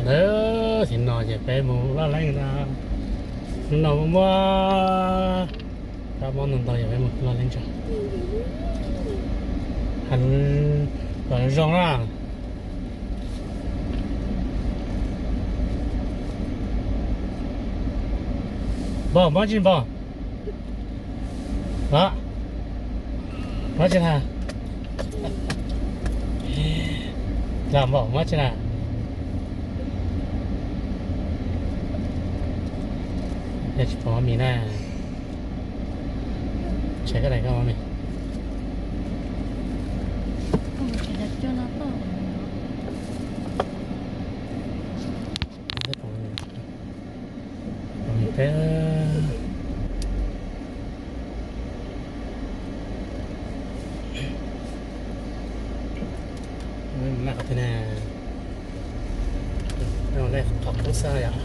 Ntawd, tam sim no ces peb mus Laj Leeb na. Hnub no muaj kab mob ntau ntau, yog peb mus Laj Leeb tso. Hais kom zoo na. Npog, mob tsis npog? Mob tsis na? Los npog, mob tsis na? Yog tsis pom mis na. Tsev koj daim koj mis. Qhov twg na? Qhov kub xwb yom.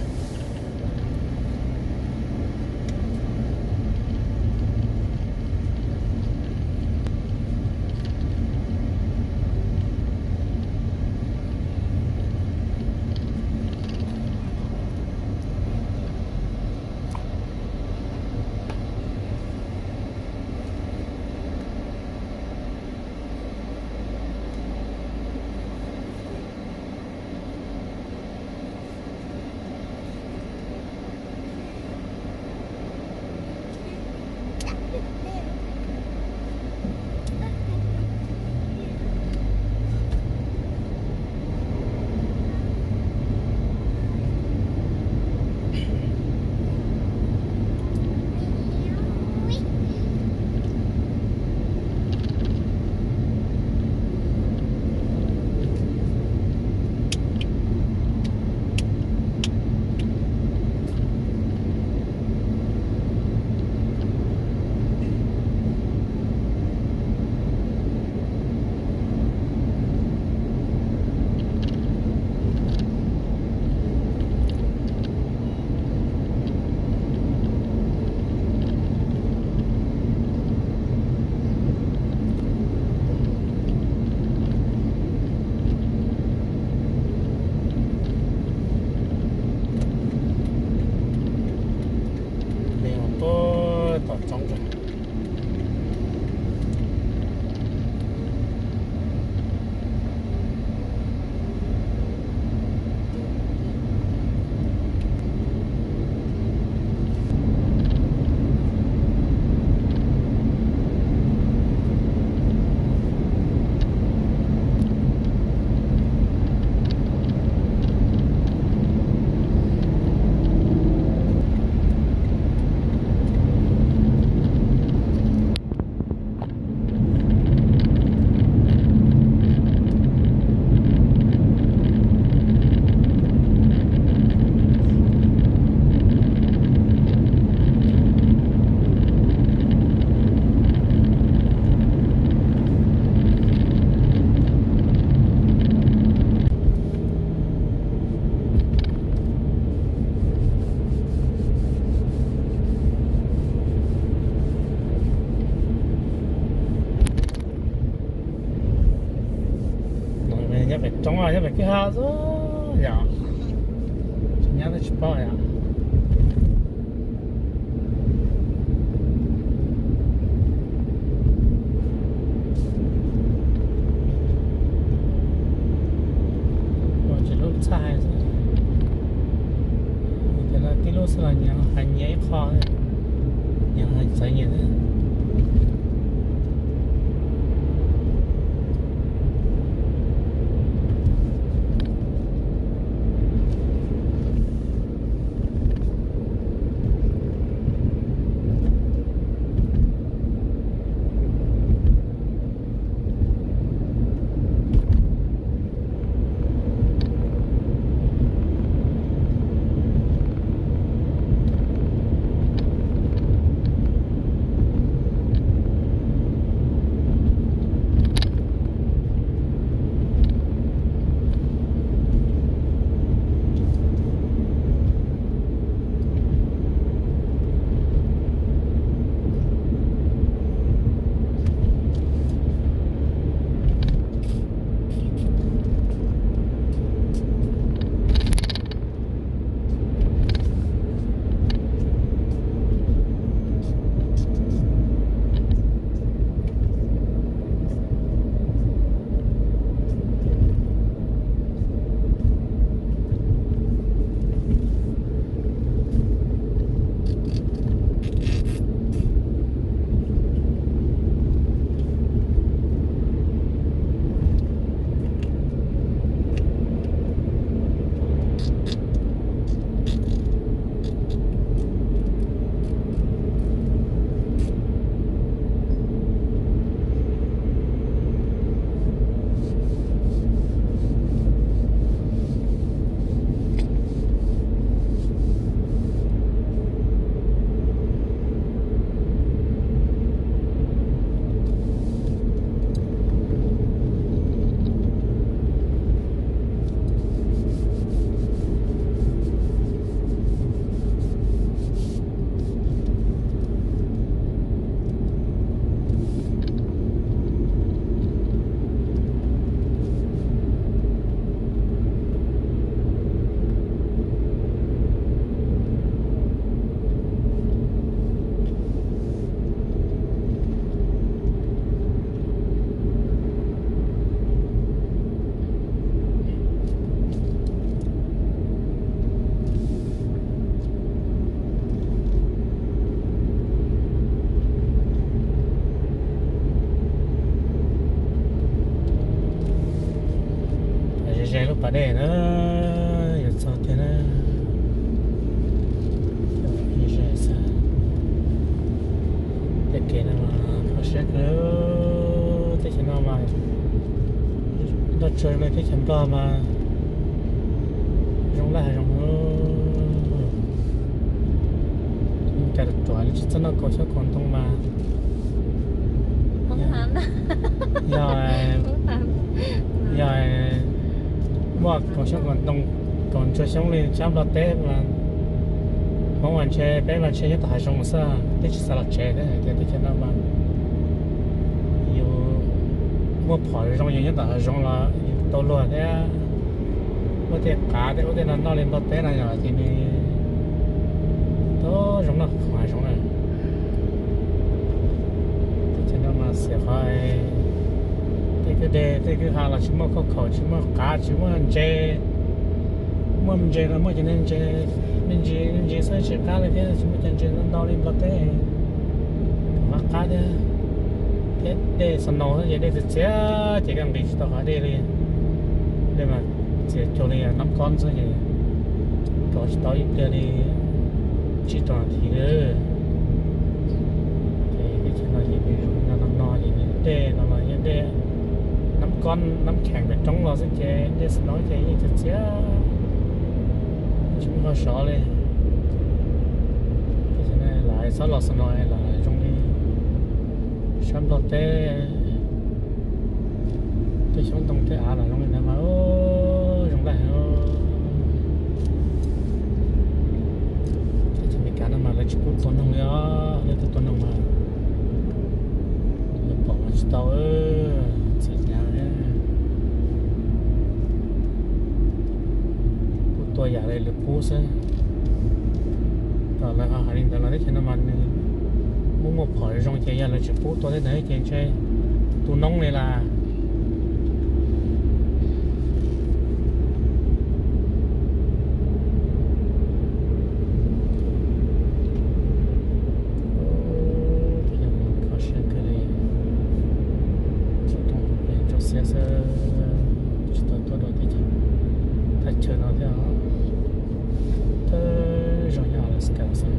Peb mus puag tom roob. Nyob pem roob, nyob pem kwj ha xwb yom. Tsis nyab twb tsis paub yom. Ua tsis lub txaj xwb. Tias no tib lub xwb los nyias hais nyias ib qho, nyias hais txawv nyias xwb. Dej na, yuav txog tiag na. Tej kev no mas kho siab kawg. Teb chaws no mas nroj tsuag li teb chaws Nplog mas zoo laj hav zoov. Cas ruam li tsis txawj noj kaus xyoob kaus ntoo mas yog, yog muaj kaus xyoob kaus ntoo, kaus ntsuag xyoob li sab Nplog teb mas Hmoob mas ntshe peb mas ntshe nyob tom hav zoov xwb, twb tsis xav los tsev thiab tias teb chaws no mas yus muaj phom zoo yus nyob tom hav zoov los yus tau luag thiab. Muaj tej qav tej ub tej no noj li Nplog teb no yog ces nws tau zoo noj khoom hav zoov na. Teb chaws no mas xiam qhov tej kwj deg tej kwj ha los tsis muaj khauj khaum, tsis muaj qav, tsis muaj ntses. Muaj ntses los muaj cov niag ntses me ntsis me ntsis xwb tsis qab li thiab, tsis muaj cov ntses ntau li Nplog teb. Qab qab thiab, thiab dej snow xwb ces dej txias txias ces koj nqis tsis tau qhov dej li. Dej mas txias cuag li nab kob xwb ces rov tsis tau ib pliag li tsib rau nas this li. Ces teb chaws no ces nws zoo li no no ces nws dej no los yog dej nab kob nab kheem pem roob los xwb ces dej snow ces yeej txias txias tsis muaj qhov sov li. Teb chaws no lam txhob los snow los zoo li sab Nplog teb, tej xyoob ntoo tej av los zoo li ntawd mas zoo laj heev. Teb chaws Amelikas no mas lawv tsis pub tua noog li os, lawv tua noog mas lawv pom mas tsis tau, txim hnyav. Pub tua yam li lawv pub xwb. Tom lawv ho hais li ntawd los teb chaws no mas nws muaj muaj phom zoo ces yog lawv tsis pub tua tej ntawd ces ntshe tu noob li las. Kho siab kawg li, tsis tau xiab xwb, tsis tau tuaj dua teb chaws thaj chaw no thiab. Thawj zaug nyob Alaska xwb.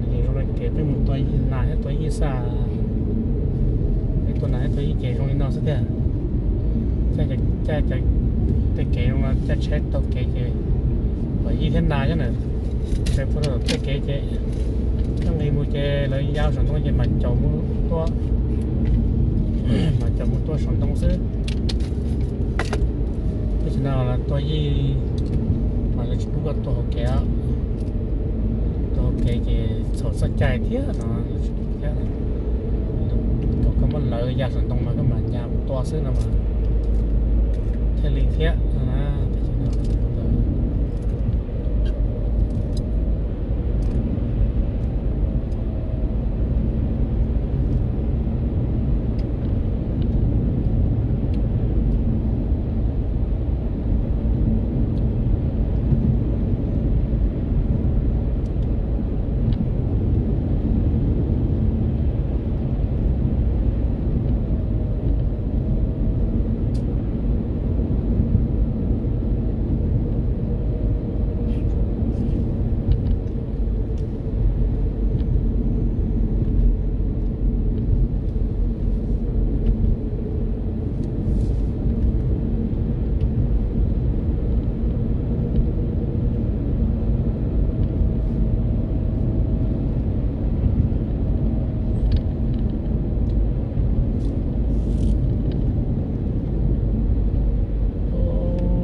Ces zoo li kev peb mus tua nas thiab tua yij xwb, peb tua nas thiab tua yij ces zoo li no xwb tiag. Caj cov tej kev zoo no caj tsheb taug kev ces pom yij thiab nas nyob na. Peb puag thaum tej kev ces koj nqis mus ces lawv ya saum ntoo ces mam caum mus tuaj, mam caum mus tuaj saum ntoo xwb. Tab sis no tua yij mas lawv tsis pub koj tua hauv kev, tua hauv kev ces txhaum txoj cai thiab no, tsis pub thiab. Kom koj muab lawv ya saum ntoo mas koj mam nyas mus tua xwb no mas thiaj li thiab no na.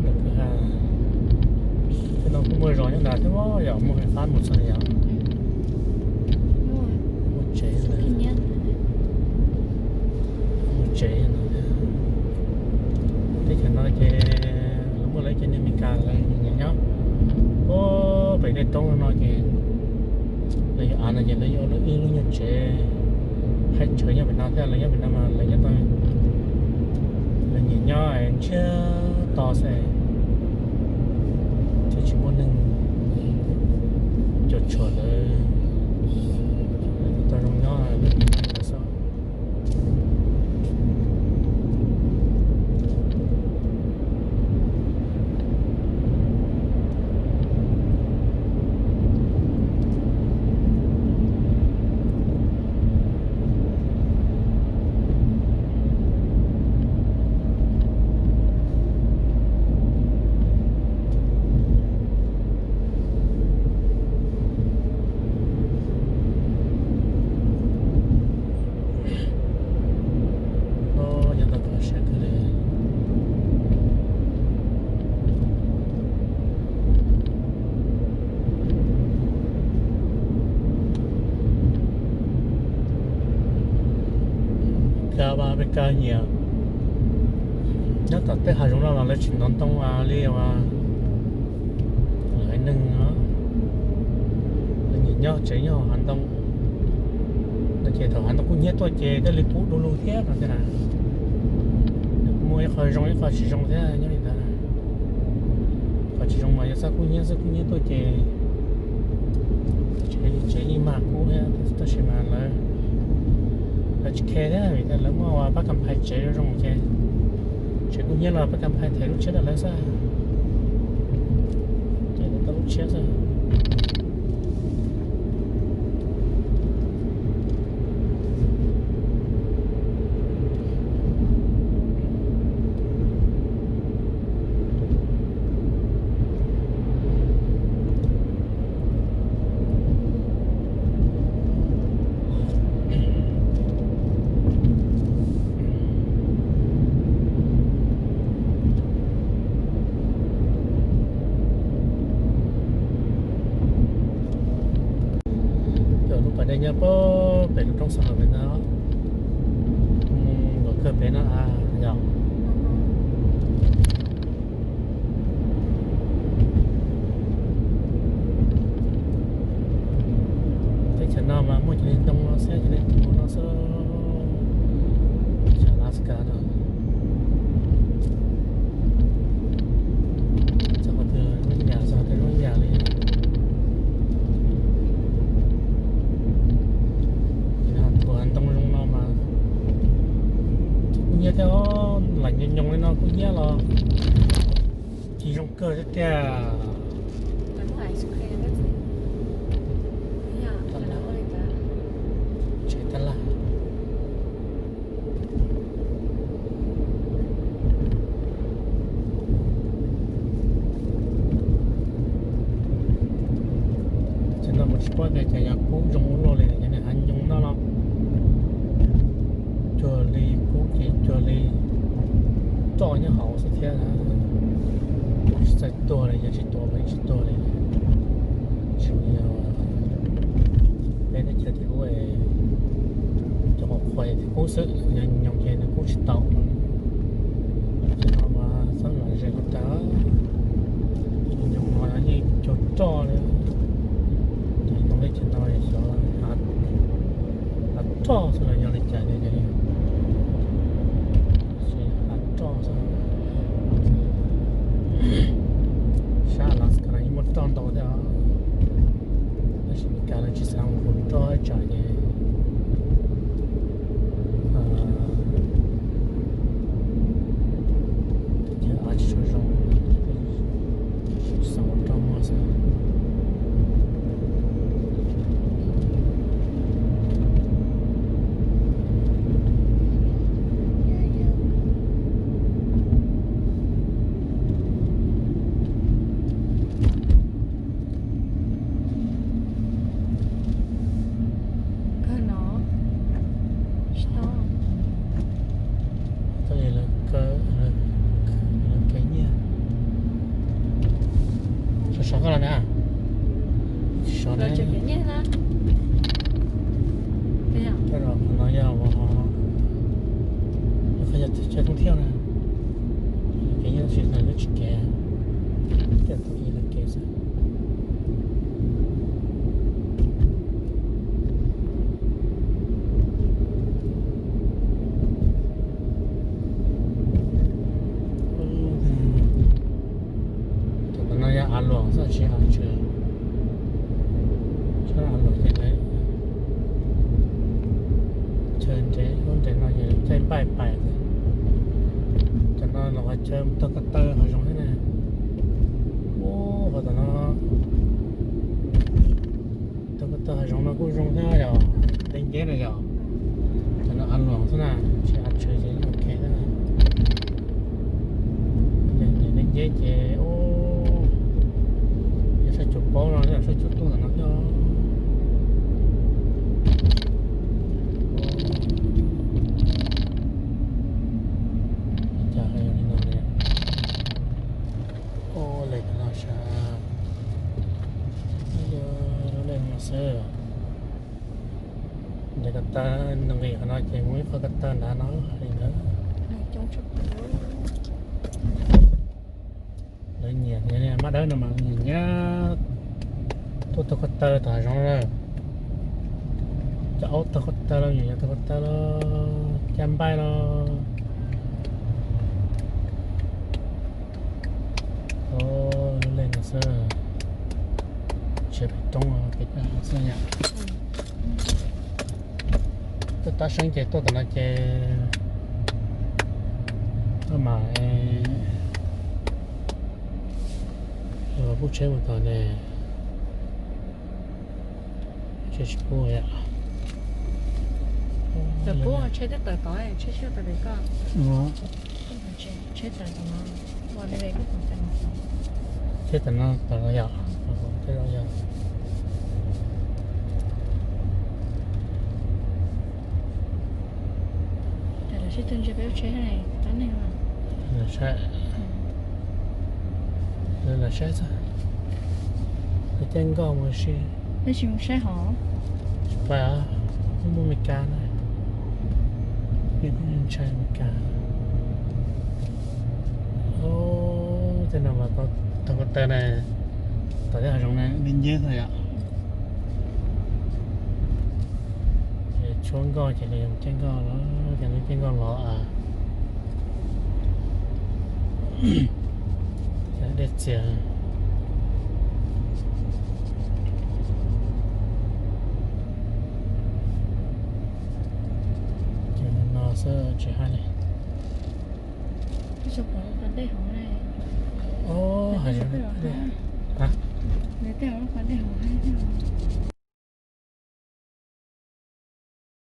Lawv kwj ha, tej no kuj muaj zos nyob ntawd thiab, yog muaj fais fab mus txog yom. Muaj tsev, muaj tsev no. Teb chaws no ces lawv muaj lawv cov niag Amelikas lawv nyiam nyob. Ub, pem tej roob no ces lawv yuav av Ces lawv yuav ua lawv ib lub nyuag tsev, hais tshawv nyob pem no thiab, lawv nyob pem no mas lawv nyob tau, lawv nyiam nyob ntsiag to xwb, thiab tsis muaj neeg cuam tshuam lawv, lawv tau zoo nyob xwb. Nyob tau siab kawg li. Kav vaj peb kav nyiam, nyob tom tej hav zoov no los lawv tsis ntov ntoo li uas lawv haiv neeg os, lawv nyiam nyob tsev nyob hav ntoo no ces thaum hav ntoo kub hnyiab tuaj ces thiaj li kub du lug thiab no thiab na. Muaj ib qho zoo ib qho tsis zoo thiab nyob li ntawd. Qhov tsis zoo mas yog txoj kub hnyiab, txoj kub hnyiab tuaj ces tsev yeej mag kub thiab, tab sis mas lawv, lawv tsis khe thiab vim lawv muaj pab kam phais tsev zoo zoo ces tsev kub hnyiab los pab kam phais them lub tsheb rau lawv xwb, ces lawv tau lub tsheb xwb. Cov lub pas dej nyob pem lub roob Xav Los pem ntag, mus nkaus kawg pem no yog. Teb chaws no mas muaj cov niag ntoo no xwb, cov niag ntoo no xwb, teb chaws Alaska no. Txog qhov twg lub ib yam, txog qhov twg lub ib yam li. Tus ntoo zoo no mas kub hnyiab thiab, lam nyoos nyoos li no kub hnyiab los ci zoo kawg thiab tiag. Tsev tab laj. Tsev no kuv tsis paub tias cas yog kub zoo ua luaj li, yog niag hav nyoos no los cuag li kub ces cuag li roj nyob hauv xwb thiab. Kub tsis txawj tuag li, yog tsis tuag los yeej tsis tuag li. Tsis yog peb teb chaws tim ub cov qhuav qhuav thiaj kub xwb, yog nyoos ces nws kub tsis tau. Ces no mas txhob lam ze ua tag, nyoos no yeej cuag roj li. Ces no teb chaws no xyov hav roj xwb los yog li cas li. Hav roj xwb. Sab Alaska no yeej muaj roj ntau thiab, tab sis Meskas lawv tsis xav mus roj tsam ces tsis tshua zoo, xav mus roj muag xwb. Kawg no, tsis tau. Lawv kev nyiaj. Sov sov koj los na. Sov na. Qhov no yog ua, qhov yog chaw thoob thiaj na. Kev nyiaj tab sis lawv tsis kev, coj tau ib lawv kev xwb. Chaw nres ub nres no ces caij npaij pais xwb. Cov no los qhov chaw taug ko taw hav zoov thiab na. Ub, qhov tom no taug ko taw hav zoov no kuj zoo thiab yom, deb nceb na yom. Cov no av luam xwb na, tsis av tshwm ces ok thiab na. Deb nceb ces ub, yog sab cuv paub no, sab cuv tuaj tom no thiab. Cas yog li no li. Ub, lawv cov no sav, lub lej no xwb. Nres ko taw, nqis qhov no ces muaj ib qho ko taw nrad no li ntawd. Lawv nyiam, mab dawb no mas nyiam nyab tuaj taug ko taw tom hav zoov lawm. Cov aub taug ko taw los, nyiam yog taug ko taw los, cab npaij los. Lub lej no xwb, tsis pem roob, pem xwb yom. Tuaj tab seeb ces tuaj tom no ces tuaj mas pub tsheb mus tom ne. Tsheb tsis pub yom. Tawm pub, tsheb twb tawm tod, tsheb tsis tawm pem koj. Tsheb tawm tom no, ua li kuj tawm. Tsheb tawm no tawm los yom, tsheb los yom. Lawv sib tw ntsia peb lub tsheb, tab neeg os. Lawv saib, lawv saib xwb. Lawv caij nkoj mus si. Peb tsis mus saib hov. Tsis pais, muaj Meskas na. Peb kuj ntshai Meskas. Ub, tej no mas taug ko taw na, tom tej hav zoov na, deb nceb xwb yom. Ces tshuab nkoj ces nws caij nkoj los, ces nws caij nkoj los. Dej txias. Ces no xwb tsis hais li. Ub, hais li, tej qhov dej hauv haib thiab.